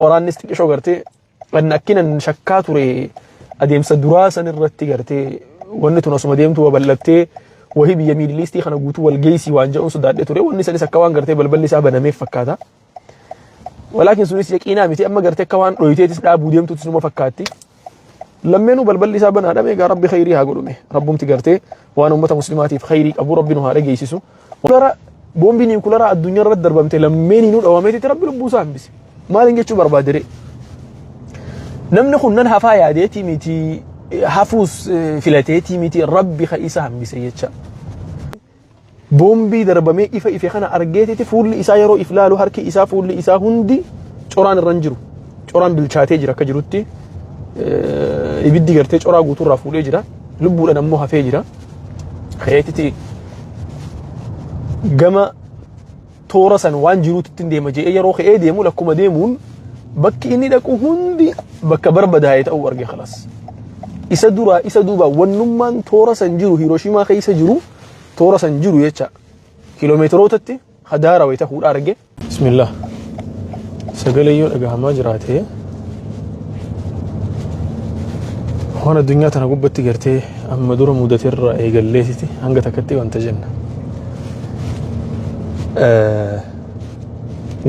Waraannis xiqqishoo gartee kan akkinan shakkaa ture adeemsa duraa san irratti gartee wanni tun osuma deemtu babal'attee wahii biyya Middle East kana guutuu wal geessii waan jedhuun sodaadhee ture. Wanni sanis akka waan gartee balballi isaa banameef fakkaata. Walaakin sunis yaqiinaa miti, amma gartee akka waan dhoyiteetis dhaabuu deemtuutis numa fakkaatti. Lammeenuu balballi isaa banaadha. Egaa Rabbi khayrii haa godhume. Rabbumti gartee waan uummata muslimaatiif khayrii qabu Rabbi nu haa dhageessisu. Gara boombii niwukularaa addunyaa irratti darbamte lammeeniinuu dhawameetitti Rabbi lubbuu isaa hambise. Maaliin jechuu barbaadere? Namni kun nan hafaa yaadeetii miti, hafuus filateetii miti, Rabbi ka isa hambise jecha. Boombii darbamee ifa ife kana argeetiti fuulli isaa yeroo if laalu harki isaa fuulli isaa hundi coraan irra hin jiru. Coraan bilchaatee jira akka jirutti, ibiddi gartee coraa guutuurraa fuudhee jira. Lubbuudhaan ammoo hafee jira. Ka'eetiti gama toora san waan jiruutti deema je'ee yeroo ka'ee deemu, lakkuma deemuun bakki inni dhaqu hundi bakka barbadaa'e ta'uu arge khalas. Isa duraa isa duuba wannummaan toora san jiru, Hirooshimaa keessa jiru, toora san jiru jecha kiiloomeetirootatti hadaara wayita fuudha arge. Bismillah. Sagalee yoo dhagahamaa jiraate, waan addunyaa tana gubbatti gartee amma dura mudateerra eegalleetiti hanga takkatti wanta jenna.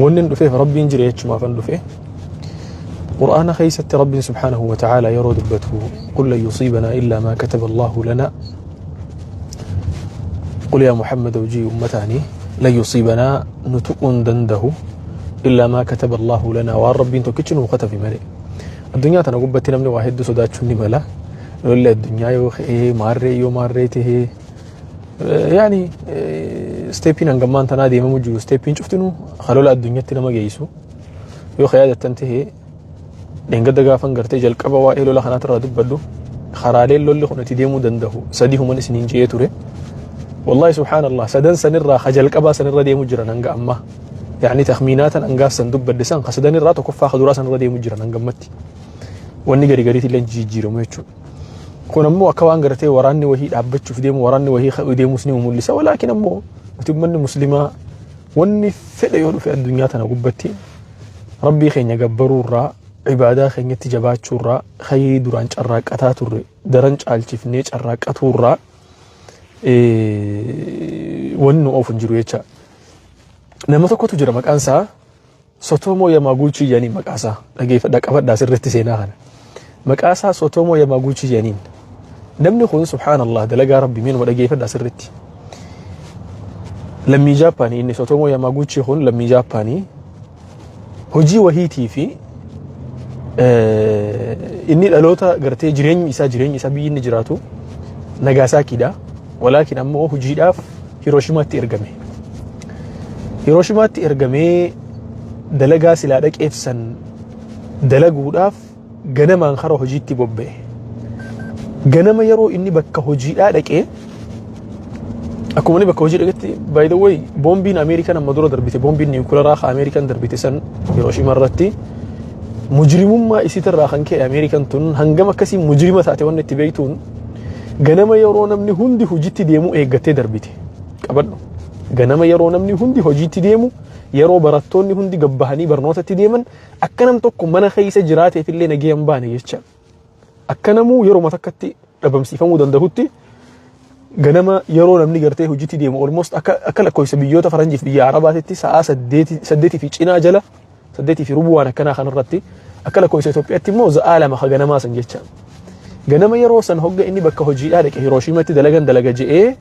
Wanni hin dhufeef Rabbiin jira jechumaafan dhufe. Qur'aana keessatti Rabbiin subhaanahu wa ta'aala yeroo dubbatu, qul lan yusiibanaa illaa maa kataba Allahu lana, qul yaa Muhammad hojii ummataanii, lan yusiibanaa nu tuquu hin dandahu, illaa maa kataba Allahu lana, waan Rabbiin tokkichi nuu katabe malee. Addunyaa tana gubbatti namni waa hedduu sodaachuun ni mala. Lolli addunyaa yoo ka'ee, maarree yoo maarree tahee, yaani steepiin hangammaan tanaa deemamu jiru, steepiin cuftinuu halola addunyatti nama geessu. Yoo ka yaadattan tahee, dheengadda gaafan gartee jalqaba waa'ee lola kanaatirraa dubbadhu, karaaleen lolli kun itti deemuu danda'u sadii human isiniin je'ee ture. Wallahi subhaanallah, sadan sanirraa ka jalqabaa sanirra deemu jiran hanga ammaa. Yaani takhmiinaatan hangaaf san dubbadde san ka sadanirraa tokkoffaa ka duraa sanirra deemu jiran hanga ammatti. Wanni gari gariitti illee jijjiiramu jechuudha. Kun ammoo akka waan gartee waraanni wahii dhaabbachuuf deemu, waraanni wahii ka'uu deemus ni mul'isa. Walaakin ammoo nuti uummanni muslimaa wanni fedhe yoo dhufe addunyaa tana gubbatti Rabbii keenya gabbaruurraa, ibaadaa keenyatti jabaachuurraa, khayrii duraan carraaqqataa turre daran caalchifnee carraaqqatuurraa wanni nu oofu hin jiru jecha. Nama tokkotu jira, maqaan isaa Sotomoo Yamaaguuchii jedhaniin maqaa isaa. Dhageeffadhaa, qabadhaa sirriitti seenaa kana. Maqaa isaa Sotomoo Yamaaguuchii jedhaniin. Namni kun subhaanallah, dalagaa Rabbii meenuma dhageeffadhaa sirriitti. Lammii Jaappaanii inni Sotomoo Yamaaguuchii kun, lammii Jaappaanii, hojii wahiitii fi inni dhaloota gartee jireenyi isaa biyyi inni jiraatu Nagaasaakiidha. Walaakin ammoo hojiidhaaf Hirooshimaatti ergame. Hirooshimaatti ergamee dalagaa silaa dhaqeef san dalaguudhaaf ganamaan kara hojiitti bobba'e. Ganama yeroo inni bakka hojiidhaa dhaqee, akkuma inni bakka hojii dhaqetti, by the way, boombiin Ameerikaan amma dura darbite, boombiin niwukularaa ka Ameerikaan darbite san Hirooshimaa irratti, mujrimummaa isiitirraa kan ka'e Ameerikaan tun hangam akkasii mujrima taate wanni itti beektuun, ganama yeroo namni hundi hojiitti deemu eeggattee darbite. Qabadhu. Ganama yeroo namni hundi hojiitti deemu, yeroo barattoonni hundi gabbahanii barnootatti deeman, akka nam tokko mana keessa jiraateef illee nagee hin baane jecha. Akka namuu yeroo takkatti dhabamsiifamuu danda'utti, ganama yeroo namni gartee hojiitti deemu, almost akka lakkoofsa biyyoota faranjiif biyya arabaatitti sa'aa 8 fi cinaa jala, 8:15 waan akkanaa kanarratti, akka lakkoofsa Itoophiyaatti immoo sa'aa 2 ka ganamaa san jecha. Ganama yeroo san hogga inni bakka hojiidhaa dhaqe, Hirooshiimatti dalagan dalaga je'ee,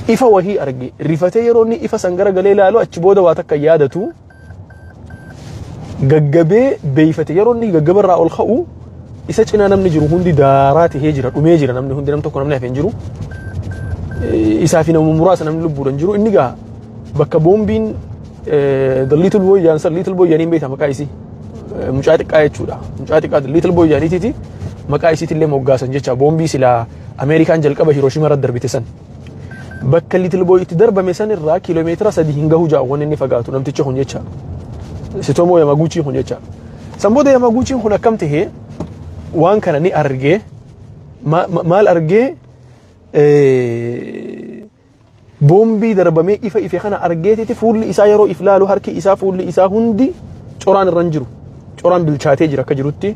ifa wahii arge, rifatee yeroo inni ifa san gara galee ilaalu, achi booda waa takka yaadatu, gaggabee beeyfate. Yeroo inni gaggabarraa ol ka'u, isa cinaa namni jiru hundi daaraa tahee jira, dhumee jira namni hundi, nam tokko namni hafe hin jiru. Isaa fi nama muraasa namni lubbuudhaan jiru. Inni gaa bakka boombiin the little boy jaansan, little boy jedhaniin beekta maqaa isii, mucaa xiqqaa jechuudha, mucaa xiqqaa the little boy jedhaniitiiti maqaa isiitillee moggaasan jecha. Boombii silaa Ameerikaan jalqaba Hiroshima irratti darbite san, bakka little boy itti darbame san irraa kiiloomeetira 3 hin gahu jaawwan inni fagaatu namtichi kun jecha, Sitomoo Yamaguchi kun jecha. San booda Yamaguchiin kun akkam tahee waan kana ni argee. Maal argee? Boombii darbamee ifa ife kana argeetiti fuulli isaa yeroo if laalu harki isaa fuulli isaa hundi coraan irra hin jiru. Coraan bilchaatee jira akka jirutti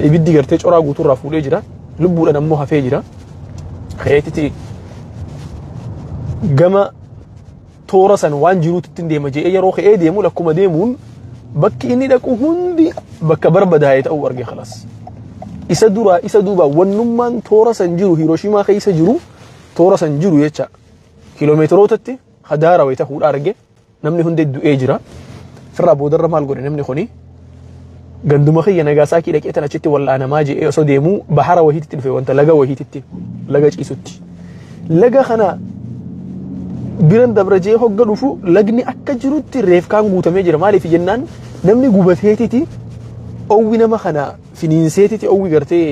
ibiddi gartee coraa guutuurraa fuudhee jira. Lubbuudhaan ammoo hafee jira. Ka'eetiti gama toora san waan jiruutti ittiin deema je'ee yeroo ka'ee deemu lakkuma deemuun bakki inni dhaqu hundi bakka barbadaa'e ta'uu arge خلاص. Isa duraa isa duubaa wannummaan toora san jiru, Hirooshimaa keessa jiru, toora san jiru jecha, kiiloomeetirootatti hadaara wayita ta'uudha arge. Namni hundi du'ee jira. Firraa boodarra maal godhe namni kuni? Ganduma kiyya Nagaasaakii dhaqee tan achitti wal'aanamaa je'ee osoo deemuu bahara wahiititti dhufe, wanta laga wahiititti, laga ciisutti. Laga kana biran dabra jee hogga dhufu lagni akka jirutti reefkaan guutamee jira. Maaliif jennaan namni gubateetiti owwi nama kana finiinseetiti, owwi gartee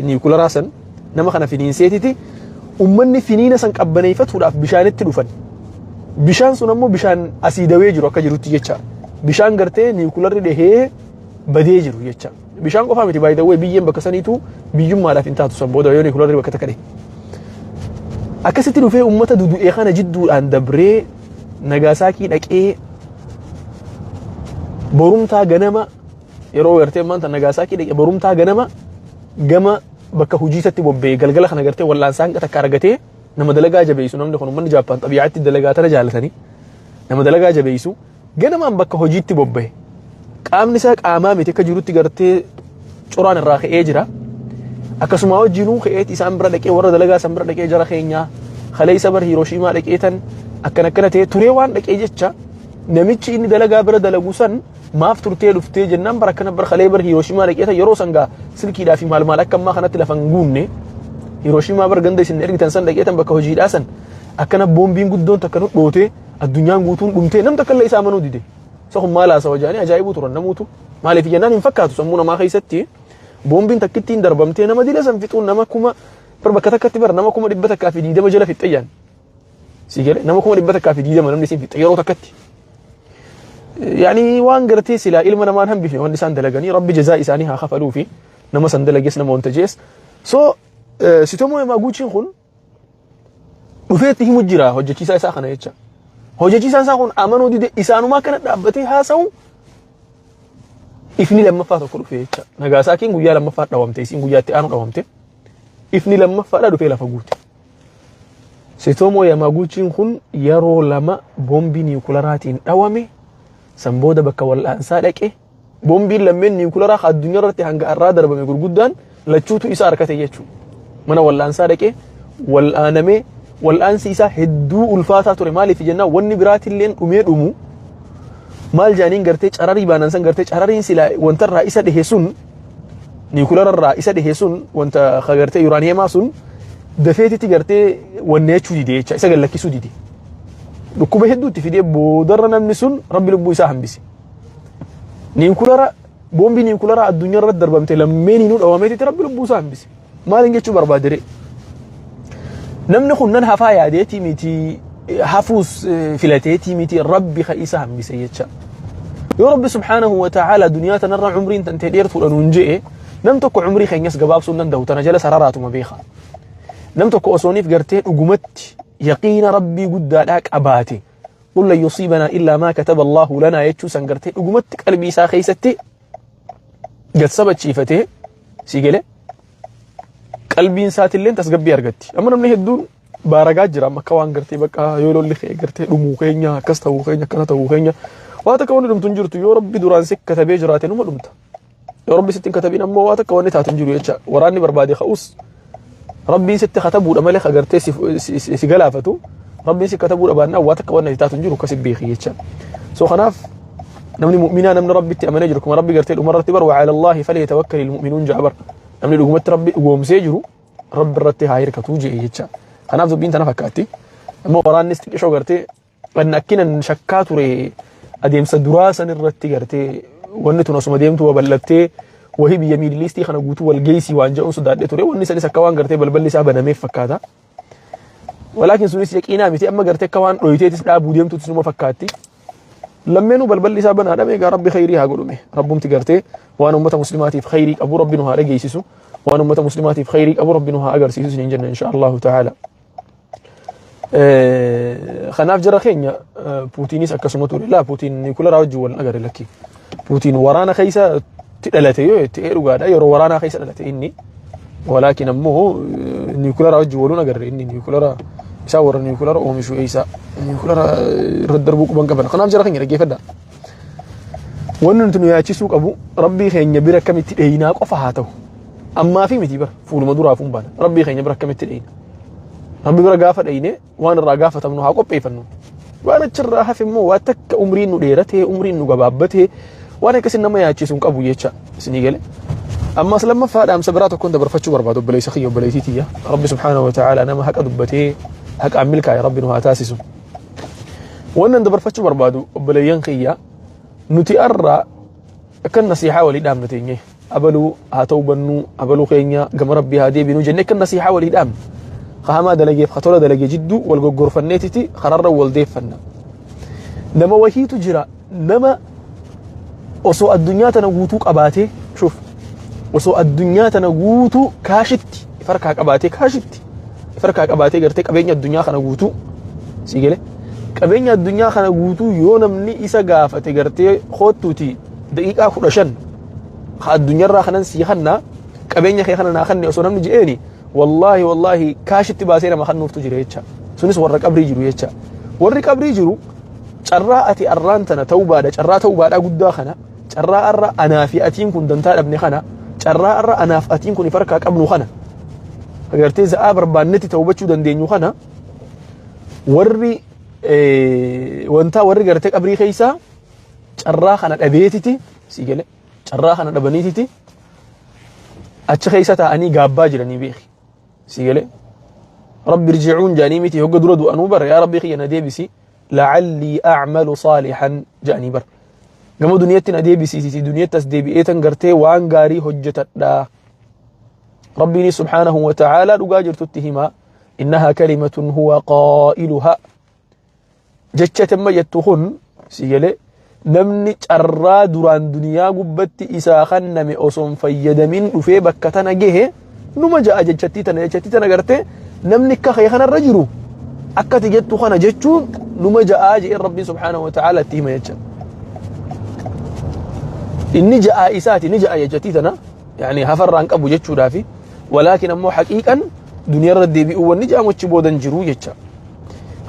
niikularaa san nama kana finiinseetiti, ummanni finiina san qabbaneeffatuudhaaf bishaanitti dhufan. Bishaan sun ammoo bishaan asiidawee jiru akka jirutti jecha. Bishaan gartee niikularri dhahee badee jiru jecha. Bishaan qofaa miti, baay'ee biyyeen bakka saniitu biyyummaadhaaf hin taatu san booda yoo niikularri bakka takka dhahe. Akkasitti dhufee uummata dudu'ee kana jidduudhaan dabree Nagaasaakii dhaqee, borumtaa ganama yeroo gartee maanta Nagaasaakii dhaqee, borumtaa ganama gama bakka hojiisatti bobba'ee, galgala kana gartee wal'aansaa hanqa takka argatee. Nama dalagaa jabeessu namni kun. Uummanni Jaappaan xabiyaatti dalagaa tana jaalatanii, nama dalagaa jabeessu. Ganamaan bakka hojiitti bobba'e. Qaamni isaa qaamaa miti, akka jirutti gartee coraan irraa ka'ee jira. Akkasuma wajjinuu ka'eeti isaan bira dhaqee, warra dalagaa san bira dhaqee, jara keenyaa, kaleessa bar Hirooshiimaa dhaqee tan akkana akkana ta'ee turee waan dhaqee jecha. Namichi inni dalagaa bira dalagu san maaf turtee dhuftee jennaan, bara akkana bar kalee bar Hirooshiimaa dhaqee tan, yeroo san gaa silkiidhaa fi maal maal akka ammaa kanatti lafa hin guunne, Hirooshiimaa bar ganda isin ergitan san dhaqee tan bakka hojiidhaa san akkana boombiin guddoon takka nu dhootee addunyaan guutuun dhumtee. Nam takka illee isaa amanuu dide. Isa kun maal haasawa jedhanii ajaa'ibuu turan namuutu. Maaliif jennaan hin fakkaatu sammuu namaa keessatti boombiin takkittiin darbamtee nama dila san fixuun, nama kuma bar bakka takkatti bar nama 120,000 jala fixxe jaan. Si galee, nama 120,000 namni isin fixxe yeroo takkatti. Yaani waan gartee silaa ilma namaan hambifne wanni isaan dalaganii, Rabbi jazaa isaanii haa kafaluu fi nama san dalages, nama wanta jees. So Tsutomu Yamaguchiin kun dhufeetti himu jira hojjechiisaa isaa kana jecha. Hojjechiisaan isaa kun amanuu dide. Isaanumaa kana dhaabbatee haasa'u ifni lammaffaa tokko dhufe jecha. Nagaasaakiin guyyaa lammaffaa dhawamte, isiin guyyaa itti aanu dhawamte. Ifni lammaffaadha dhufee lafa guute. Tsutomu Yamaguchiin kun yeroo lama boombii niikularaatiin dhawame, san booda bakka wal'aansaa dhaqe. Boombiin lammeen niikularaa addunyaa irratti hanga har'aa darbame gurguddaan lachuutu isa harkate jechuudha. Mana wal'aansaa dhaqee wal'aanamee, wal'aansi isaa hedduu ulfaataa ture. Maaliif jennaan wanni biraatilleen dhumee dhumu maal jaaniin gartee cararii baanan san gartee carariin silaa wanta irraa isa dhihe sun, niikulararraa isa dhihe sun, wanta gartee yuuraaniyemaa sun dafeetitti gartee wanneechuu dide jecha, isa gallakkisuu dide. Dhukkuba hedduutti fidee boodarra namni sun Rabbi lubbuu isaa hambise. Niikulara, boombii niikularaa addunyaa irratti darbamte lammeeniinuu dhawameetitti Rabbi lubbuu isaa hambise. Maaliin jechuu barbaadere? Namni kun nan hafaa yaadeetii miti, hafuus filateetii miti, Rabbi ka isa hambise jecha. Yoo Rabbi سبحانه وتعالى duniyaa tanarra umriin tantee dheertuudha nuun je'e, nam tokko umrii keenyas gabaabsuu hin danda'u, tana jala sararaatuma beeka. Nam tokko osooniif gartee dhugumatti yaqiina Rabbii guddaadhaa qabaate, قل لن يصيبنا إلا ما كتب الله لنا jechuu san gartee dhugumatti qalbii isaa keessatti gad sabachiifatee, si gale, qalbiin isaatillee tasgabbii argatti. Amma namni hedduun baaragaa jira, amma akka waan gartee bakka yoo lolli ka'e gartee dhumuu keenya, akkas ta'uu keenya, akkana ta'uu keenya. Waa takka wanni dhumtu hin jirtu. Yoo Rabbi duraan si katabee jiraate numa dhumta. Yoo Rabbi sitti hin katabin ammoo waa takka wanni taatu hin jiru jecha. Waraanni barbaade ka'us Rabbiin sitti katabuudha malee agartee si galaafatu. Rabbiin si katabuudha baannaan waa takka wanni taatu hin jiru, akkasi beeki jecha. So kanaaf namni mu'minaa, namni Rabbitti amanee jiru, kuma Rabbi gartee dhumarratti bar وعلى الله فليتوكل المؤمنون ja'a bar. Namni dhugumatti Rabbi dhugoomsee jiru Rabbi irratti haa hirkatuu jee jecha. Kanaaf dubbiin tana fakkaatti. Ammoo waraannis xiqqishoo gartee wanni akkinan shakkaa ture adeemsa duraa san irratti gartee wanni tun osuma deemtu babal'attee wahii biyya Middle Eastii kana guutuu wal geessii waan jedhuun sodaadhee ture. Wanni sanis akka waan gartee balballi isaa banameef fakkaata. Walaakin sunis yaqiinaa miti. Amma gartee akka waan dhoyiteetis dhaabuu deemtuutis numa fakkaatti. Lammeenuu balballi isaa banaadha. Egaa Rabbi khayrii haa godhume. Rabbumti gartee waan uummata muslimaatiif khayrii qabu Rabbi nu haa dhageessisu. Waan uummata muslimaatiif khayrii qabu Rabbi nu haa agarsiisu isiniin jenna إن شاء الله تعالى. Kanaaf jara keenya, Puutiinis akkasuma ture. Laa, Puutiin niwukilaraa wajjin wal agarre, lakki. Puutiin waraana keessa dhalate yoo ta'e dhugaadha, yeroo waraanaa keessa dhalate inni. Walaakin ammoo niwukilaraa wajjin waluun agarre. Inni niwukilara isaa warra niwukilara oomishu eessa niwukilara irra darbuu quban qaban. Kanaaf jara keenya, dhaggeeffadha. Wanni nuti nu yaachisuu qabu rabbii keenya bira akkamitti dheeyinaa qofa haa ta'u. Ammaa fi miti bara fuuluma duraaf hin baana. Rabbii keenya bira akkamitti dheeyina. Rabbi bira gaafa dheeyine waan irraa gaafatamnu haa qopheeffannu. Waan achirraa hafe immoo waan takka umriin nu dheeratee, umriin nu gabaabbatee, waan akkasii nama yaachisu hin qabu jecha isinii gale. Ammas lammaffaa dhaamsa biraa tokkoon dabarfachuu barbaadu, obboleessa kiyya, obboleettii tiyya. Rabbi subhaanahu wa ta'ala nama haqa dubbatee haqaan milkaa'e Rabbi nu haa taasisu. Wannan dabarfachuu barbaadu, obboleeyyan kiyya, nuti arra akka nasiihaa walii dhaamna teenye, abaluu haa ta'u bannuu, abaluu keenya gama Rabbii haa deebinuu jennee akka nasiihaa walii dhaamna. Ka hamaa dalageef ka tola dalage jidduu wal goggorfanneetiti kararra wal deeffanna. Nama wahiitu jira, nama osoo addunyaa tana guutuu qabaatee, shuf, osoo addunyaa tana guutuu kaashitti farkaa qabaatee, kaashitti farkaa qabaatee, gartee qabeenya addunyaa kana guutuu, si gale, qabeenya addunyaa kana guutuu yoo namni isa gaafate, gartee koottuuti daqiiqaa 15 ka addunyaarraa kanan sii kannaa, qabeenya kee kana naa kanne osoo namni je'eeni, wallaahi wallaahi kaashitti baasee nama kannuuftu jira jecha. Sunis warra qabrii jiru jecha. Warri qabrii jiru carraa ati arraan tana tawbaadha, carraa tawbaadhaa guddaa kana, carraa arra anaa fi atiin kun dantaa dhabne kana, carraa arra anaaf atiin kun farkaa qabnu kana, agartee za'aa barbaannetti tawbachuu dandeenyu kana, warri wantaa warri gartee qabrii keessaa carraa kana dhabeetiti, si gale, carraa kana dhabaniititi achi keessa taa'anii gaabbaa jiranii beeki, si gale. Rabbi irji'uun jaanii miti hogga dura du'anuu bara, yaa Rabbi kiyya na deebisi, la'allii a'malu saalihan jedhanii bar, gama duniyatti na deebisiisiti, duniyatti as deebi'ee tan gartee waan gaarii hojjetadha. Rabbiin subhaanahu wa ta'aalaa dhugaa jirtutti himaa, innahaa kalimatun huwa qaa'iluhaa, jecha temma jettu kun, si galee, namni carraa duraan duniyaa gubbatti isaa kanname osoo hin fayyadamin dhufee bakka tana gahe numa ja'a jechattii tana, jechattii tana gartee namni akka kee kanarra jiru akkati jettu kana jechuun numa ja'aa jedheen Rabbiin subhaanahu wa ta'ala itti hima jecha. Inni ja'aa isaati ni ja'a jechattii tana, yaani hafarraan qabu jechuudhaafi, walaakin ammoo haqiiqan duniyaarra deebi'uu wanni ja'amu achi boodan jiru jecha.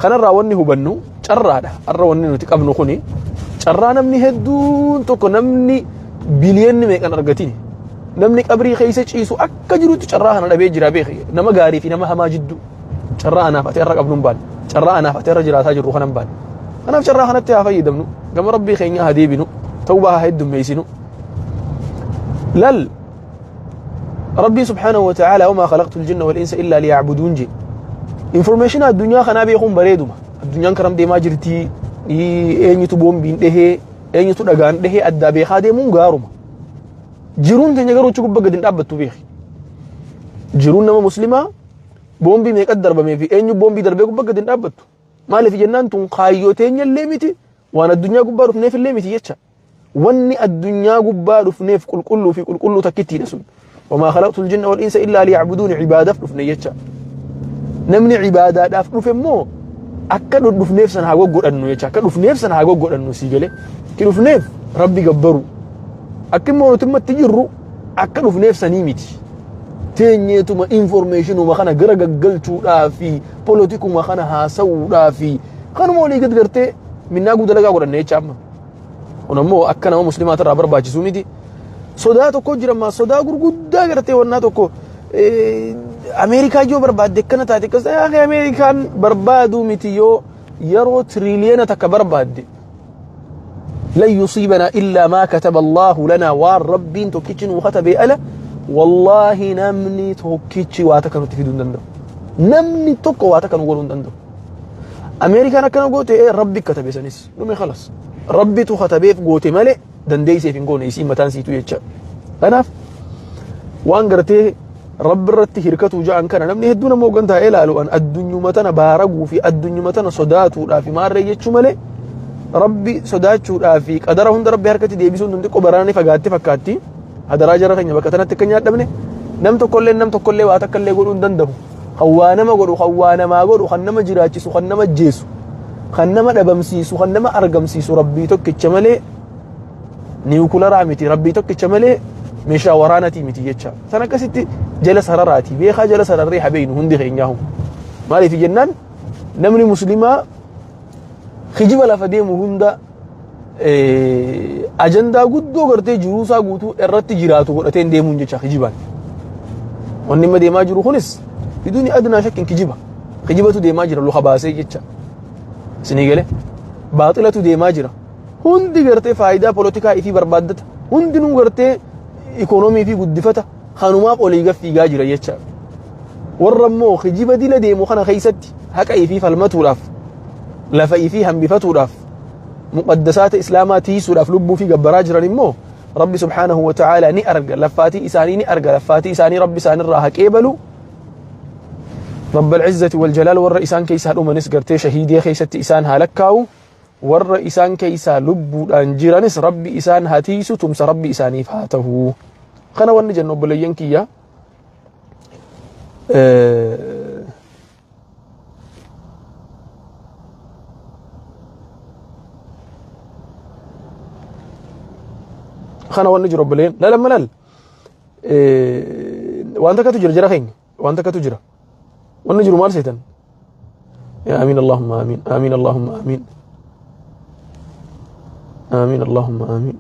Kanarraa wanni hubannu carraadha. Har'a wanni nuti qabnu kuni carraa namni hedduun tokko, namni biliyoonni meeqan argatin, namni qabrii keessa ciisu akka jirutti carraa kana dhabee jira beeki. Nama gaarii fi nama hamaa jidduu carraa anaaf ati irra qabnu hin baanne, carraa anaaf ati irra jiraataa jirru kana hin baanne. Kanaaf carraa kanatti haa fayyadamnu, gama Rabbii keenya haa deebinu, tawbaa haa heddummeessinu. Lal, Rabbiin subhaanahu wa ta'ala wamaa khalaqtu al-jinna wal insa illaa liya'buduun je. Information addunyaa kanaa beekuun bareeduma. Addunyaan karam deemaa jirti, eenyutu boombiin dhehee, eenyutu dhagaan dhehee addaa beekaa deemuun gaaruma. Jiruun teenya garuu achi gubbaa gadi hin dhaabbattu beeki. Jiruun nama muslimaa boombii meeqatti darbamee fi eenyu boombii darbee gubbaa gadi hin dhaabbattu. Maaliif jennaan, tun kaayyoo teenya illee miti, waan addunyaa gubbaa dhufneef illee miti jecha. Wanni addunyaa gubbaa dhufneef qulqulluu fi qulqulluu takkittiidha sun. Wamaa khalaqtul jinna wal insa illaa liya'buduun, ibaadaaf dhufne jecha. Namni ibaadaadhaaf dhufe immoo akka dhufneef sana haa goggodhannu jecha. Akka dhufneef sana haa goggodhannu, sii galee. Ki dhufneef Rabbi gabbaru. Akka immoo nuti itti jirru akka dhufneef sanii miti. Teenyeetuma informationuma kana gara gaggalchuudhaa fi polotikuma kana haasa'uudhaa fi kanuma olii gad gartee minnaa guddalagaa godhanne jecha amma. Kun ammoo akka nama muslimaa irraa barbaachisu miti. Sodaa tokko jira ammaa, sodaa gurguddaa gartee wannaa tokko, Ameerikaa yoo barbaadde akkana taate akkas ta'e. Ameerikaan barbaaduu miti, yoo yeroo tiriliyoona takka barbaadde, lan yusiibanaa illaa maa kataba Allahu lanaa, waan Rabbiin tokkichi nuu katabee ala wallaahi namni tokkichi waa takka nutti fiduu hin danda'u. Namni tokko waa takka nu godhuu hin danda'u. Ameerikaan akkana goote, Rabbi katabe sanis dhume, khalas. Rabbitu katabeef goote malee dandeesseef hin goone isiin mataan siitu jecha. Kanaaf waan gartee Rabbi irratti hirkatu ja'an kana namni hedduun ammoo hoggan taa'ee ilaalu, an addunyuma tana baaraguu fi addunyuma tana sodaatuudhaa fi maarree jechuu malee, Rabbi sodaachuudhaa fi qadara hunda Rabbi harkatti deebisuun tun xiqqoo baraanii fagaatte fakkaatti. Hadaraa jara keenya, bakka tanatti akka nyaadhabne, nam tokkollee waa takka illee godhuu hin danda'u. Kan waa nama godhu, kan waa namaa godhu, kan nama jiraachisu, kan nama ajjeesu, kan nama dhabamsiisu, kan nama argamsiisu Rabbii tokkicha malee niwukularaa miti, Rabbii tokkicha malee meeshaa waraanatii miti jecha. San akkasitti jala sararaati. Beekaa jala sararree habeeynu hundi keenyaahu. Maaliif jennaan namni muslimaa kijiba lafa deemu hunda ajandaa guddoo gartee jiruusaa guutuu irratti jiraatu godhatee hin deemuun jecha kijibaan. Wanni amma deemaa jiru kunis biduuni adnaa shakkin kijiba. Kijibatu deemaa jira luka baasee jecha. Isinii galee baaxilatu deemaa jira. Hundi gartee faayidaa polotikaa ifii barbaaddata. Hundinuu gartee ikoonoomii ifii guddifata. Kanumaaf olii gad fiigaa jira jecha. Warra immoo kijiba dila deemu kana keessatti haqa ifii falmatuudhaaf lafa ifii hambifatuudhaaf muqaddasaata islaamaa tiisuudhaaf lubbuu fi gabbaraa jiran immoo Rabbi subhaanahu wa ta'aalaa ni arga laffaatii isaanii ni arga laffaatii isaanii Rabbi isaanirraa haa qeebalu. Rabbal izzati wal jalaal warra isaan keessaa dhumanis gartee shahiidee keessatti isaan haa lakkaa'u. Warra isaan keessaa lubbuudhaan jiranis Rabbi isaan haa tiisu tumsa Rabbi isaaniif haa ta'u. Kana wanni jennu obboleeyyan kiyya. Kana wanni jiru obboleeyyan lal amma lal waan takkatu jira jara keenya waan takkatu jira wanni jiru maal seetan amiin allahumma amiin amiin allahumma amiin amiin allahumma amiin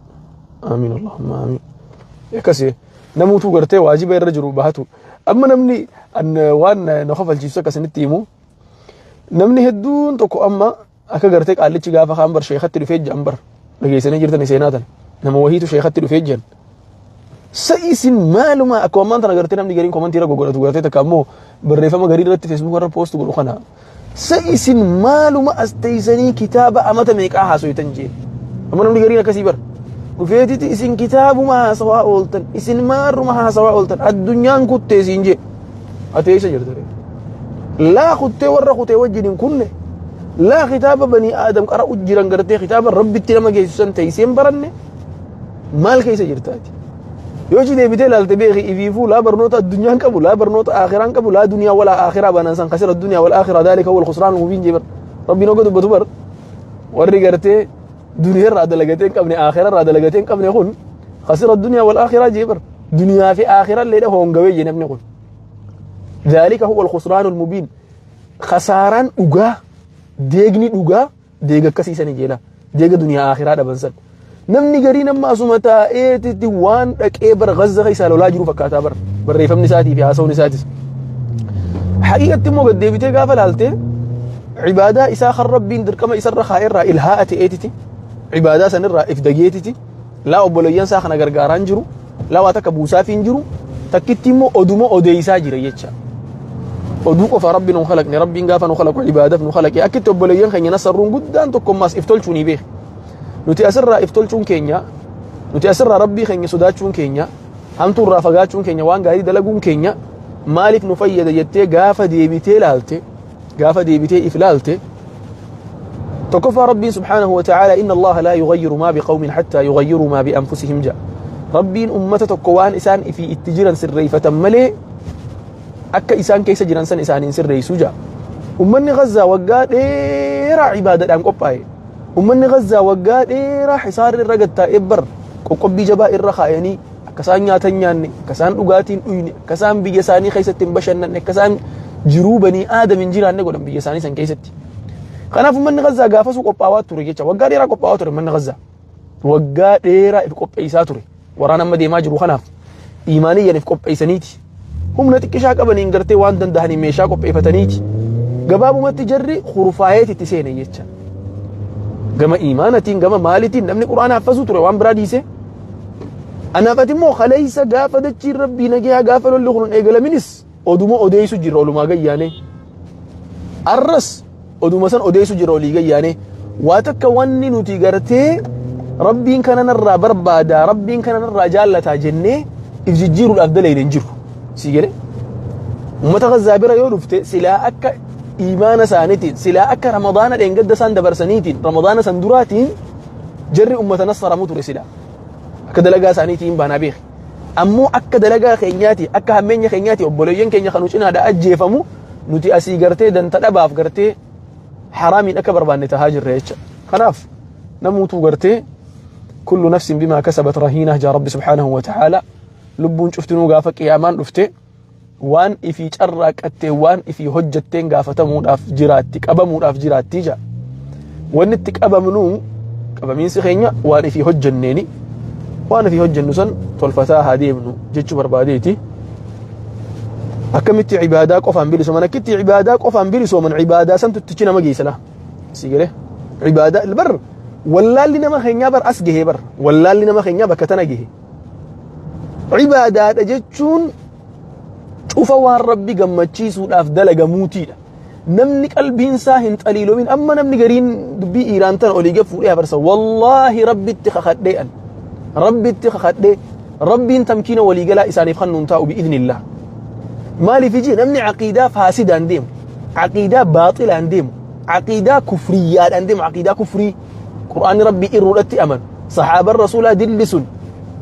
amiin allahumma amiin akkasi namuutuu gartee waajiba irra jiru bahatu Amma namni an waan na kofalchiisu akka isinitti himu namni hedduun tokko amma akka gartee qaallichi gaafa kaan bar sheekatti dhufee jedhan bar dhageessanii jirtani seenaa tan nama wahiitu sheekatti dhufee jedhan. Sa isin maaluma akka ammaan tana gartee namni gariin komantii irra gogodhatu gartee takka ammoo barreeffama garii irratti feesbuuk irra poost godhu kana. Sa isin maaluma as teessanii kitaaba amata meeqaa haasoytan jeen. Amma namni gariin akkasii bar. Dhufeetiti isin kitaabuma haasawaa ooltan isin maarruma haasawaa ooltan addunyaan kuttee siin jee. Ati eessa jirta ree? Laa kuttee warra kutee wajjin hin kunne. Laa kitaaba banii aadam qara'u jiran gartee kitaaba rabbitti nama geessu san teessee hin baranne. Maal keessa jirta ati? Yoo achi deebitee ilaalte beeki ifiifuu laa barnoota addunyaan qabu laa barnoota aakhiraan qabu laa duniyaa walaa aakhiraa baanaan san khasira duniyaa wal aakhiraa daalika wal khusraan mubiin jee bar. Rabbiin hogga dubbatu bar warri gartee duniyaa irraa dalagatee hin qabne aakhira irraa dalagatee hin qabne kun khasira duniyaa wal aakhiraa jee bar. Duniyaa fi aakhira illee hoongawee jee namni kun. Daalika huwa al-khusraan al-mubiin. Khasaaraan dhugaa deegni dhugaa deega akkasii sani jeela deega duniyaa akhiraa dhaban san namni gariin amma asuma taa'eetitti waan dhaqee bara gazza keessaa lolaa jiru fakkaataa bara barreeffamni isaatii fi haasawni isaatis. Haqiiqatti immoo gad deebitee gaafa laalte ibaadaa isaa kan rabbiin dirqama isarra kaa'erraa ilhaa'a ta'eetiti ibaadaa sanirraa if dageetiti laa obboleeyyan isaa kana gargaaraa hin jiru laa waa takka buusaafii hin jiru takkitti immoo oduma odeeysaa jira jecha oduu qofa rabbi nu kalaqne rabbiin gaafa nu kalaqu ibaadaf nu kalaqe akkitti obboleeyyan keenya nasarruun guddaan tokkommaas if tolchuu ni beeki nuti asirraa if tolchuun keenya nuti asirraa rabbii keenya sodaachuun keenya hamtuu irraa fagaachuun keenya waan gaarii dalaguun keenya maaliif nu fayyada jettee gaafa deebitee laalte gaafa deebitee if laalte tokkoffaa rabbiin subhaanahu wa ta'aala inna allaha laa yughayyiru maa biqawmin hattaa yughayyiruu maa bianfusihim ja'a rabbiin ummata tokko waan isaan ifii itti jiran sirreeffatan malee akka isaan keessa jiran san isaaniin sirreessu ja'a ummanni Gazzaa waggaa dheeraa ibaadadhaan qophaa'e ummanni Gazzaa waggaa dheeraa hisaarri irra gattaa'ee bar qoqqobbii jabaa irra kaayanii akka isaan nyaata hin nyaanne, akka isaan dhugaatii hin dhuyne, akka isaan biyya isaanii keessatti hin bashannanne, akka isaan jiruu banii aadam hin jiraanne godhan biyya isaanii san keessatti. Kanaaf uummanni Gazzaa gaafasuu qophaawaa ture jecha waggaa dheeraa qophaawaa ture uummanni Gazzaa. Waggaa dheeraa if qopheessaa ture. Waraana amma deemaa jiru kanaaf imaaniyyan if qopheessaniiti. Humna xiqqishaa qabaniin gartee waan danda'aniin meeshaa qopheeffataniiti. Gabaabumatti jarri kurfaayeeti itti seene jecha. Gama imaanatiin gama maalitiin namni quraana haffazuu ture waan biraa dhiisee. Anaaf ati immoo kaleessa gaafa dachiin rabbii nagayaa gaafa lolli kun hin eegalaminis oduma odeessu jirra olumaa gayyaanee. Arras oduma san odeessu jirra olii gayyaanee. Waa takka wanni nuti gartee rabbiin kana narraa barbaada rabbiin kana narraa jaallataa jennee if jijjiiruudhaaf dalayne hin jiru. Sii galee? Uummata Gazzaa bira yoo dhufte silaa akka imaana isaaniitiin silaa akka ramadaana dheengadda isaan dabarsaniitiin ramadaana san duraatiin jarri ummata nassaramu ture silaa. Akka dalagaa isaaniitii hin baanaa beeki. Ammoo akka dalagaa keenyaati, akka hammeenya keenyaati obboleeyyan keenya kan nu cinaadha ajjeefamu Nuti asii gartee danta dhabaaf gartee haraamiin akka barbaanne tahaa jirra jecha. Kanaaf namuutuu gartee kullu nafsin bimaa kasabat rahiinah jaa Rabbi subhaanahu wa ta'aala. Lubbuun cuftinuu gaafa qiyaamaan dhufte waan ifii carraaqattee waan ifii hojjatteen gaafatamuudhaaf jiraatti, qabamuudhaaf jiraatti jaa. Wanni itti qabamnu qabamiinsi keenya waan ifii hojjanneeni, waan ifii hojjannu san tolfataa haa deemnu jechuu barbaadeeti. Akkamitti ibaadaa qofaan bilisooman? Akkitti ibaadaa qofaan bilisooman ibaadaa santu ittichi nama geessa laa. Si galee? Ibaadaa bar wallaalli nama keenyaa bar as gahee bar wallaalli nama keenyaa bakka tana gahe. Ibaadaadha jechuun cufa waan Rabbi gammachiisuudhaaf dalagamuutiidha. Namni qalbiin isaa hin xaliilomin amma namni gariin dubbii Iiraan tana olii gad fuudhee hafarsa. Wallaahi Rabbitti kakadhee an. Rabbitti kakadhee Rabbiin tamkiina waliigalaa isaaniif kennuun taa'u bi'idhnillah. Maaliif iji namni aqiidaa faasidaan deemu, aqiidaa baaxilaan deemu, aqiidaa kufriyyaadhaan deemu, aqiidaa kufrii Qur'aanni Rabbii irruudhatti amanu, saxaaban rasuulaa dilli sun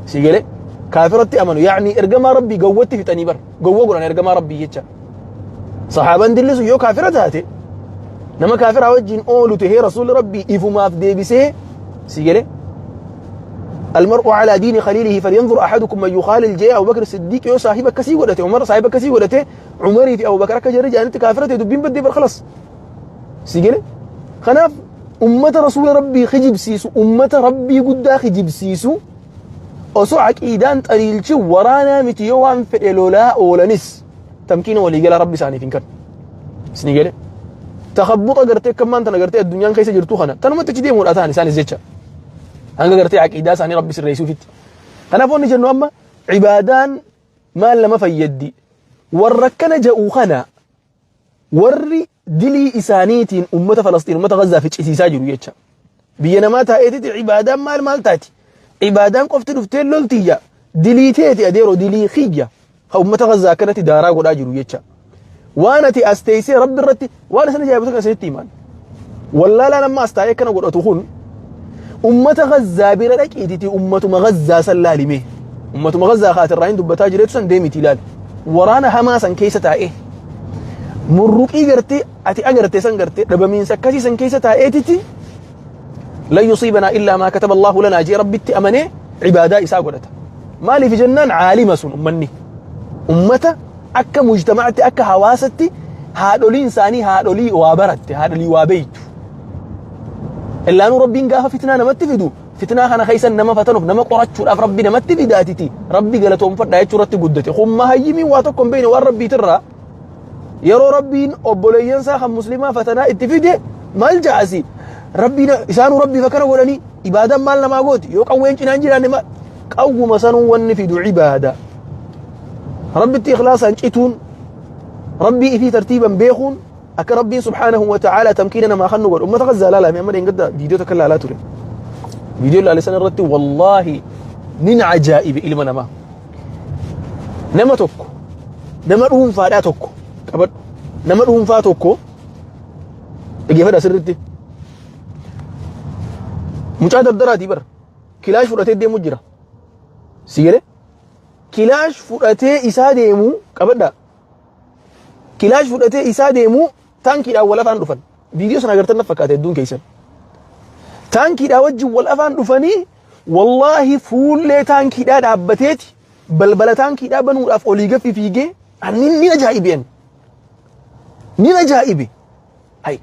si galee kaafiratti amanu, yaa'ni ergamaa Rabbii gawwatti fixanii bar gawwa godhan ergamaa Rabbii jecha. Saxaaban dilli sun yoo kaafira taate nama kaafiraa wajjin oolu tahee rasuulli Rabbii ifumaaf deebisee si galee المرء على دين خليله فلينظر أحدكم من يخالل جاء أبو بكر الصديق يو صاحب كسي قدته عمر صاحب كسي قدته عمري في أبو بكر كجري جانت كافرة دبين بدي بر خلاص سيجلي خناف أمة رسول ربي خجب سيسو أمة ربي قدا خجب سيسو أسو عقيدان طليلش ورانا متيوان في الولا أولنس تمكين ولي قال ربي ساني فينكر سنيجلي تخبط أجرتك كمان تنجرتك الدنيا كيس جرتو خنا تنمت تجدي مراتان ساني زيتش hanga gartee aqiidaa isaanii Rabbi sirreessuufitti. Kanaaf wanni jennu amma ibaadaan maal nama fayyaddi? Warra akkana ja'u kana warri dilii isaaniitiin ummata Falastiin ummata Gazzaa ficcisiisaa jiru jecha. Biyya namaa taa'eetiti ibaadaan maal maal taati? Ibaadaan qofti dhuftee loltiyya. Dilii teeti adeeroo dilii kiyya. Ka ummata Gazzaa akkanatti daaraa godhaa jiru jecha. Waan ati as teessee Rabbi irratti waan isin ajaa'ibu tokko isinitti himan. Wallaalaan amma as taa'ee akkana godhatu kun ummata Gazzaa bira dhaqiititi ummatuma Gazzaa san laalimee. Ummatuma Gazzaa kaatirraa hin dubbataa jireetu san deemiti ilaali. Waraana hamaa san keessa taa'ee murruqii gartee ati agarte san gartee dhabamiinsa akkasii san keessa taa'eetiti lan yusiibanaa illaa maa kataba Allahu lanaa jee Rabbitti amanee ibaadaa isaa godhata. Maaliif jennaan caalima sun ummanni. Ummata akka mujtama'atti akka hawaasatti haadholiin isaanii haadholii waa baratte haadholii waa beeytu. Illaanuu Rabbiin gaafa fitnaa namatti fidu fitnaa kana keessa nama fatanuuf nama qorachuudhaaf Rabbi namatti fidaatiti Rabbi galatoomfadhaa jechuu irratti guddate. Humma hayyimiin waa tokko hin beekne waan Rabbiitirraa yeroo Rabbiin obboleeyyan isaa kan muslimaa fatanaa itti fide maal ja'asi Rabbiin isaanuu Rabbiif akkana godhanii ibaadaan maal namaa gooti yoo qawween cinaan jiraanne maal qawwuma sanuu wanni fidu ibaada Rabbitti ikhlaasaan cituun Rabbii ifii tartiiban beekuun akka Rabbiin subhaanahu wa ta'aala tamkiina namaa kan nu godhu ummata Gazzaa laalame amma dheengadda viidiyoo takka laalaa ture viidiyoo laale sana irratti wallaahi nin ajaa'ibe ilma namaa nama tokko nama dhuunfaadhaa tokko qabadhu nama dhuunfaa tokko dhaggeeffadha sirriitti mucaa dardaraatii bara kilaash fudhatee deemu jira si galee kilaash fudhatee isaa deemu qabadha kilaash fudhatee isaa deemu taankiidhaan wal afaan dhufan viidiyoo sana agartan na fakkaata hedduun keessan taankiidhaa wajjin wal afaan dhufanii wallaahi fuullee taankiidhaa dhaabbateeti balbala taankiidhaa banuudhaaf olii gaffi fiigee ani ni ajaa'ibeen ni ajaa'ibe hay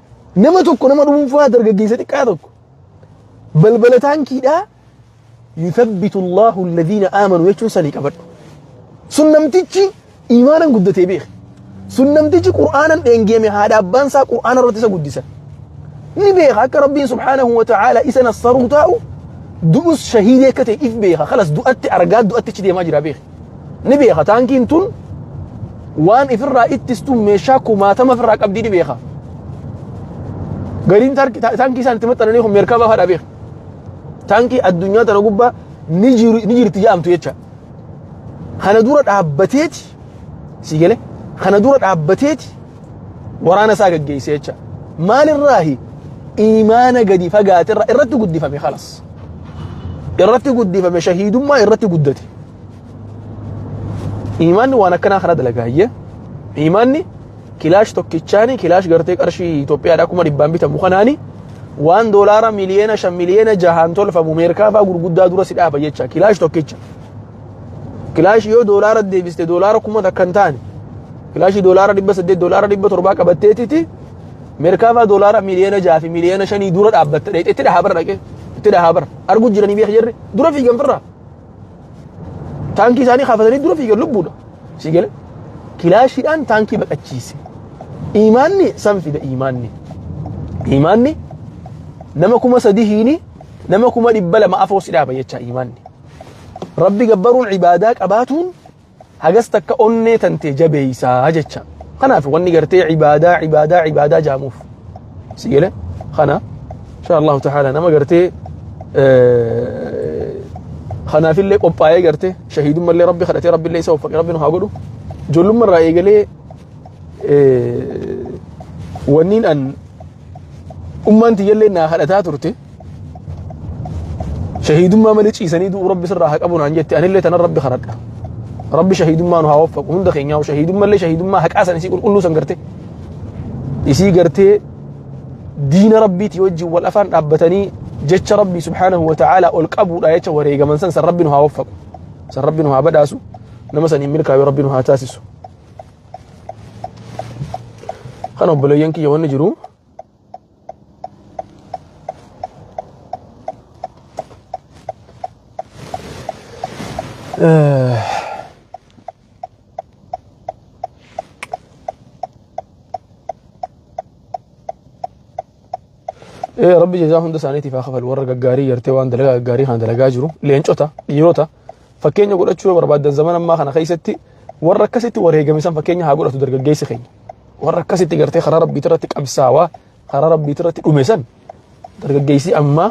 nama tokko nama dhuunfaa dargaggeessa xiqqaa tokko balbala taankiidhaa yuthabbitu Allahu alladhiina aamanu jechuun sanii qabadhu sun namtichi iimaanan guddatee beeke sun namtichi qur'aanan dheengeeme haadha abbaan isaa qur'aana irratti isa guddisan ni beeka akka rabbiin subhaanahu wa ta'aala isa nassaruu taa'u du'us shahiidee akka ta'e if beeka kalas du'atti argaa du'atti achi deemaa jira beeka ni beeka taankiin tun waan ifirraa ittistu meeshaa kumaatama ifirraa qabdii ni beeka gariin taankii isaan itti maxxananii kun meerkabaa fadhaa beeka taankii addunyaa tana gubbaa ni jirti jedhamtu jecha kana dura dhaabbateeti si gale kana dura dhaabbateeti waraana isaa gaggeesse jecha maalirraahi iimaana gadi fagaate irra irratti guddifame kalas irratti guddifame shahiidummaa irratti guddate iimaanni waan akkanaa kana dalagaayyee iimaanni Kilaash tokkichaani kilaash gartee qarshii Itoophiyaadhaa 100,000 bitamu kanaani waan doolaara 5 miliyoona 6 miliyoonaan tolfamu meerkaafaa gurguddaa dura si dhaaba jecha kilaash tokkicha. Kilaash yoo doolaara deebiste doolaara 1000 hin taane, kilaashii $800, $700 qabatteetiti meerkaafaa doolaara 6 miliyoona fi 5 miliyoona dura dhaabbatte dheexee itti dhahaa bara, dhaqee itti dhahaa bara. Arguu jiranii beek, jarri dura fiigan firraa. Taankii isaanii kaafatanii dura fiigan, lubbuudha. Si gale, kilaashiidhaan taankii baqachiise. Imaanni san fida imaanni. Imaanni nama 3000 hiini nama 200,000 afoo si dhaaba jecha imaanni. Rabbi gabbaruun, ibaadaa qabaatuun hagas takka onnee tantee jabeeysaa jecha. Kanaaf wanni gartee ibaadaa, ibaadaa, ibaadaa jaamuuf. Si gale, kana insha Allahu ta'ala nama gartee kanaafillee qophaa'ee gartee shahiidummallee Rabbi kadhatee Rabbillee isa waffaqe, Rabbi nu haa godhu. Ijoollummaa irraa eegalee wanniin an ummaan tiyyallee naa kadhataa turte shahiidummaa malee ciisanii du'uu Rabbi sirraa haa qabu naan jette. Anillee tanan Rabbi kadhadha. Rabbi shahiidummaa nu haa waffaqu hunda keenyaa. Shahiidummallee shahiidummaa haqaa san, isii qulqulluu san, gartee isii gartee diina Rabbiitii wajjin wal afaan dhaabbatanii jecha Rabbii subhaanahu wa ta'ala ol qabuudha jecha wareegaman san, san Rabbi nu haa waffaqu, san Rabbi nu haa badhaasu, nama saniin milkaa'u Rabbi nu haa taasisu. Kana obboleeyyan kiyya wanni jiru. Rabbi jazaa hunda isaaniitiif haa kafalu, warra gaggaarii gartee waan dalagaa gaggaarii kana dalagaa jiru, leencota dhiirota fakkeenya godhachuu yoo barbaaddan, zaman ammaa kana keessatti warra akkasitti wareegame san fakkeenya haa godhatu dargaggeessi keenya. Warra akkasitti gartee karaa Rabbiitti irratti qabsaawaa, karaa Rabbiitti irratti dhume san, dargaggeessi ammaa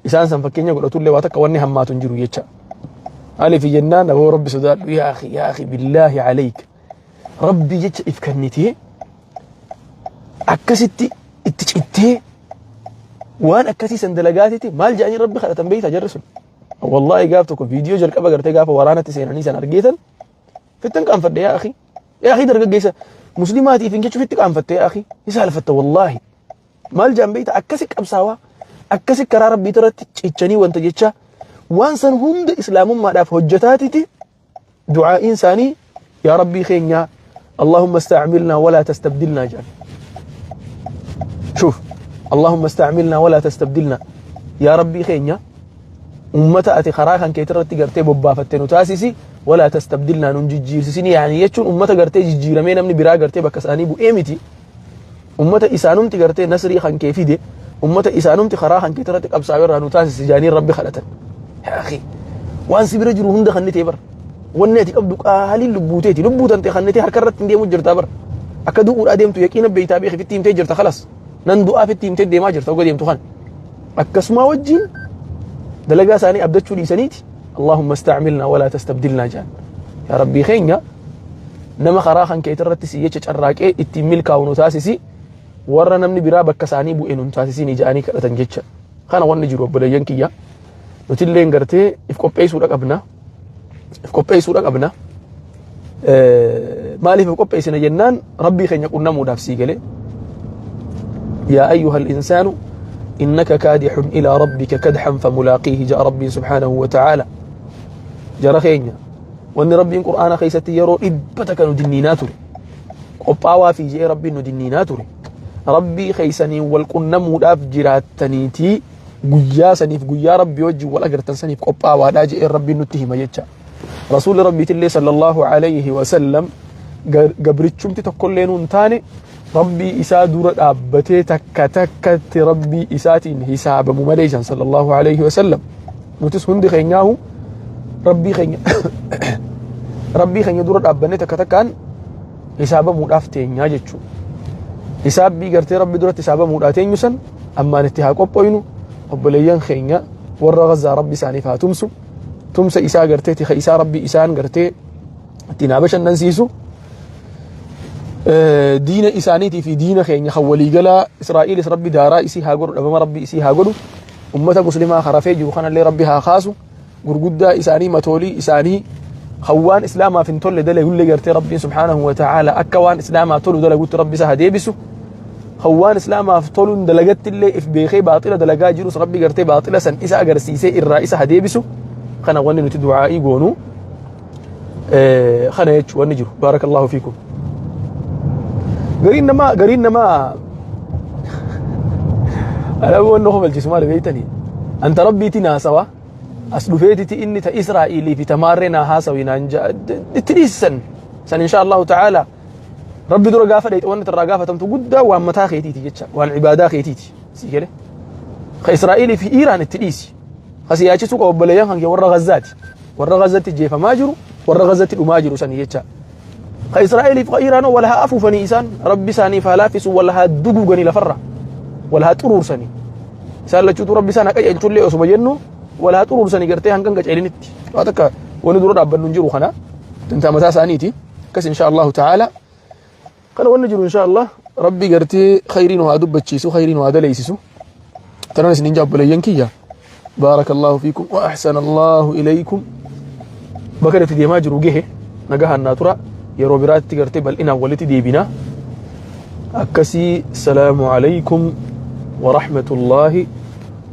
isaan san fakkeenya godhatullee waa takka wanni hammaatu hin jiru jecha. Maaliif jennaan, aboo Rabbi sodaadhu, yaa akhi, yaa akhi, billaahi aleyk, Rabbi jecha if kennitee akkasitti itti cittee waan akkasii san dalagaatiti maal jedhanii Rabbi kadhatan beektaa jarri sun? Wallaahi gaaf tokko viidiyoo jalqaba gartee gaafa waraanatti seenanii san argeetan fittan qaanfadhe. Yaa akhi, yaa akhi, dargaggeessa muslimaatiif hin jechuuf itti qaanfatte, yaa akhi, ni saalfatta wallaahi. Maal jedhan beektaa? Akkasi qabsaawaa, akkasi karaa Rabbii irratti cichanii wanta jecha waan san hunda islaamummaadhaaf hojjetaatiti du'aa'iin isaanii yaa Rabbii keenya Allahumma ista'milnaa walaa tastabdilnaa jedhan. Shuuf, Allahumma ista'milnaa walaa tastabdilnaa, yaa Rabbii keenya ummata ati karaa kan keetirratti irratti gartee bobbaafatte nu taasisi, walaa tastabdilnaa, nun jijjiirsisini. Yaani jechuun ummata gartee jijjiiramee namni biraa gartee bakka isaanii bu'ee miti, ummata isaanumti gartee nasrii kan kee fide, ummata isaanumti karaa kan keetirratti irratti qabsaa'e irraa nu taasisi jaanii Rabbi kadhatan. Yaa akhi, waan si bira jiru hunda kan ta'e bar, wanni ati qabdu qaaliin lubbuuteeti, lubbuu tante kan ta'e harka irratti hin deemu jirta bar. Akka du'uudhaa deemtu yaqiina beeytaa beeki, fitti himtee jirta, kalas nan du'aa fitti himtee deemaa jirta. Oga deemtu kan akkasuma wajjin dalagaa isaanii abdachuu dhiisaniiti Allahumma ista'milnaa walaa tastabdilnaa jaan. Yaa Rabbii keenya nama karaa kan keetii irratti si jecha carraaqee ittiin milkaa'u nu taasisi, warra namni biraa bakka isaanii bu'e nu taasisiin ija'anii kadhatan jecha. Kana wanni jiru obboleeyyan kiyya, nutilleen gartee if qopheessuudha qabna, if qopheessuudha qabna. Maaliif if qopheessina jennaan, Rabbii keenya qunnamuudhaaf. Sii galee, yaa ayyuha al-insaanu innaka kaadixun ilaa rabbika kadxan famulaaqiihi ja'a Rabbiin subhaanahu wa ta'aala. Jara keenya, wanni Rabbiin Qur'aana keessatti yeroo dhibba takka nu dinniinaa ture, qophaawaa fi je'ee Rabbiin nu dinniinaa ture, Rabbii keessaniin wal qunnamuudhaaf jiraattaniitii guyyaa saniif, guyyaa Rabbii wajjin wal agartan saniif qophaawaadhaa je'ee Rabbiin nutti hima jecha. Rasuulli Rabbiitillee sallallahu alayhi wa sallam gabrichumti tokkollee nuun taane Rabbii isaa dura dhaabbatee takka takkatti Rabbii isaatiin hisaabamu malee jedhan sallallahu alayhi wa sallam. Nutis hundi keenyaahu Rabbii keenya dura dhaabbannee takka takkaan hisaabamuudhaaf teenyaa jechuudha. Hisaabbii gartee Rabbi duratti hisaabamuudhaa teenyu san ammaan itti haa qophooynu. Obboleeyyan keenya warra Gazaa Rabbi isaaniif haa tumsu. Tumsa isaa gartee tika isaa Rabbi isaan gartee ittiin haa bashannansiisu. Diina isaaniitii fi diina keenya kan waliigalaa Israa'elis Rabbi daaraa isii haa godhu, dhabama Rabbi isii haa godhu. Ummata muslimaa harafee jiru kanallee Rabbi haa kaasu. Gurguddaa isaanii, matoolii isaanii Kan waan islaamaaf hin tolle dalagullee gartee Rabbiin subhaanahu wa ta'aala akka waan islaamaa tolu dalagutti Rabbi isa haa deebisu. Kan waan islaamaaf toluun dalagatti illee if beekee baaxila dalagaa jirus Rabbi gartee baaxila san isa agarsiisee irraa isa haa deebisu. Kana wanni nuti du'aa'ii goonu kana jechuun wanni jiru. Baarakallaahu fiikum. Gariin namaa alaabaa wanni kofalchiisu maali beektanii? Anta Rabbiitiin haasawa. As dhufeetiti inni ta Israa'ilii fi tamaarree naa haasawi naan itti dhiisan san. Insha Allahu ta'ala, Rabbi dura gaafa dheeyxe wanni irraa gaafatamtu guddaa waan mataa keetiiti jecha, waan ibaadaa keetiiti. Si gale? Ka Israa'ilii fi Iiraan itti dhiisi. Ka si yaachisuu qaba obboleeyyan kan kee warra Gazaati, warra Gazatti jeefamaa jiru, warra Gazatti dhumaa jiru sanii jecha. Ka Israa'ilii fi ka Iiraan wal haa afuufanii, isaan Rabbi isaaniif haa laaffisu, wal haa duguuganii, lafarra wal haa xuruursanii. Isaan lachuutu Rabbi isaan haa qajeelchullee osuma jennu, wal haa xuruursanii gartee hangan qaceelinitti. Waa takka wani dura dhaabbannu hin jiru. Kana dantaa mataa isaaniiti. Akkas, insha Allahu ta'ala. Kana wanni jiru, insha Allah, Rabbi gartee khayrii nu haa dubbachiisu, khayrii nu haa daleeysisu. Tanan isinin jaabboleeyyan kiyya, baarakallahu fiikum wa ahsana Allahu ilaykum. Bakka itti deemaa jiru gahe, nagahaan naa tura. Yeroo biraatti gartee bal'inaan walitti deebina. Akkasii, salaamu alaykum wa rahmatullahi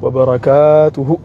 wa barakaatuhu.